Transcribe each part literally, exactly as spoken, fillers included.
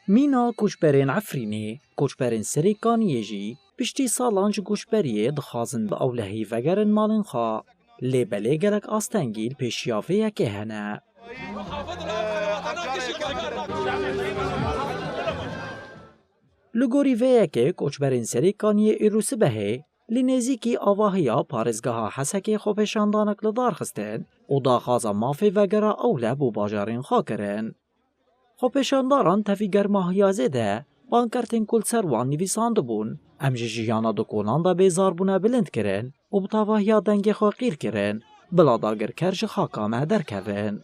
Mîna koçberên Efrînê, koçberên Serê Kaniyê jî piştî salan ji koçberiyê dixwazin bi ewlehî vegerin malên xwe. Lê belê gelek astengî li pêşiya vê yekê hene. Li gorî vê yekê koçberên Serê Kaniyê îro sibehê li nêzîkî avahiya parêzgeha Hesekê xwepêşandanek li dar xistin û daxwaza mafê vegera ewle bo bajarên xwe kirin. Xwepêşandaran tevî germahiya zêde pankartên ku li ser wan nivîsandibûn, "Em ji jiyana di kolan de bêzar bûne" bilind kirin û bi tevahiya dengê xwe qîr kirin, "Bila dagirker ji xaka me derkevin."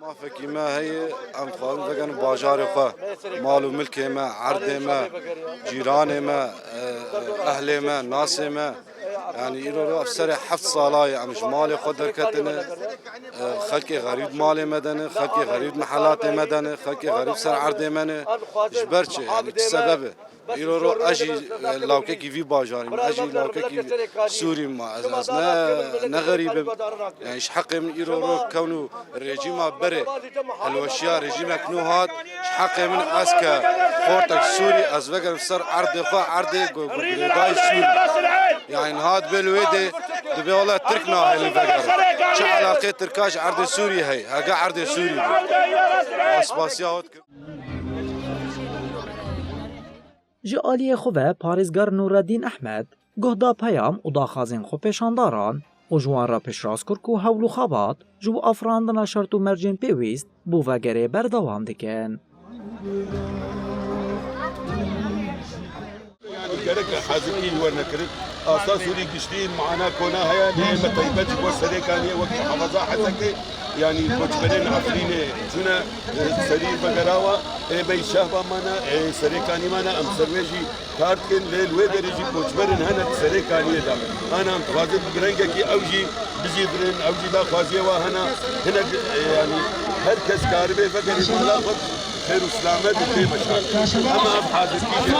Mafekî me heye, em dixwazin vegerin bajarê xwe, mal û milkê me, erdê me, cîranê me, e, e, ehlê me, nasê me. Yanî îro ro ev serê heft sala ye em ji malê xwe derketine. E, xelkê xerîb malê me dene, xelkê xerîb mehelatê me dene, xelkê xerîb ser erdê me ne. Ji ber çi? Yanî çi sebeb e? Îro ro ez jî, e, lawkekî vî bajarî me, ez jî lawkekî Sûrî me, ez, ez ne, ne xerîb im. Yanî ji heqê min îro ro kewn û rejîma berê, helweşiya rejîmek nû hat, ji heqê min ez ke xortek Sûrî, ez vegerim ser erdê xwe, erdê gu-, gu-, girêdayî Sûrî. Yanî niha dibê li wê dê, dibê wele Tirk nahêlin vegerin. Çi elaqê Tirka ji erdê Sûrî heye? Hege erdê Sûrî bû. Ez spasiya we dikim. Ji aliyê xwe ve parêzgar Nûreddîn Ehmed guh da peyam û daxwazên xwepêşandaran û ji wan re piştrast kir ku hewl û xebat ji bo afirandina şert û mercên pêwîst bo vegerê berdewam dikin. Yanî gerek hazirkî li werne kirin. Asta Sûrî giştî mana kona heye, lê me taybet ji bo Serê Kaniyê wek muhafaza Hesekê, yanî koçberên Efrînê çûne, e, serî vegera wa, ê bey şehba mane, ê Serê Kanî mane, em ser wê jî kar dikin, lê li wê derê jî koçberên hene di Serê Kaniyê de. Ana em dixwazin bi rengekî ew jî bijîvirin, ew jî daxwaziye wa hene, hinek, e, yanî her kes karibe vegerê mala xwe xêr û silamet û pê meşa. Ema ev hazirkî jî.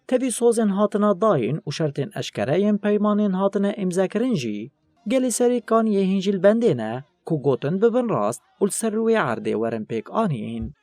Tevî sozên hatine dayîn û şertên eşkere yên peymanên hatine îmzekirin jî gelê Serê Kaniyê hîn jî li bendê ne ku gotin bibin rast û li ser rûyê erdê werin pêk anîn.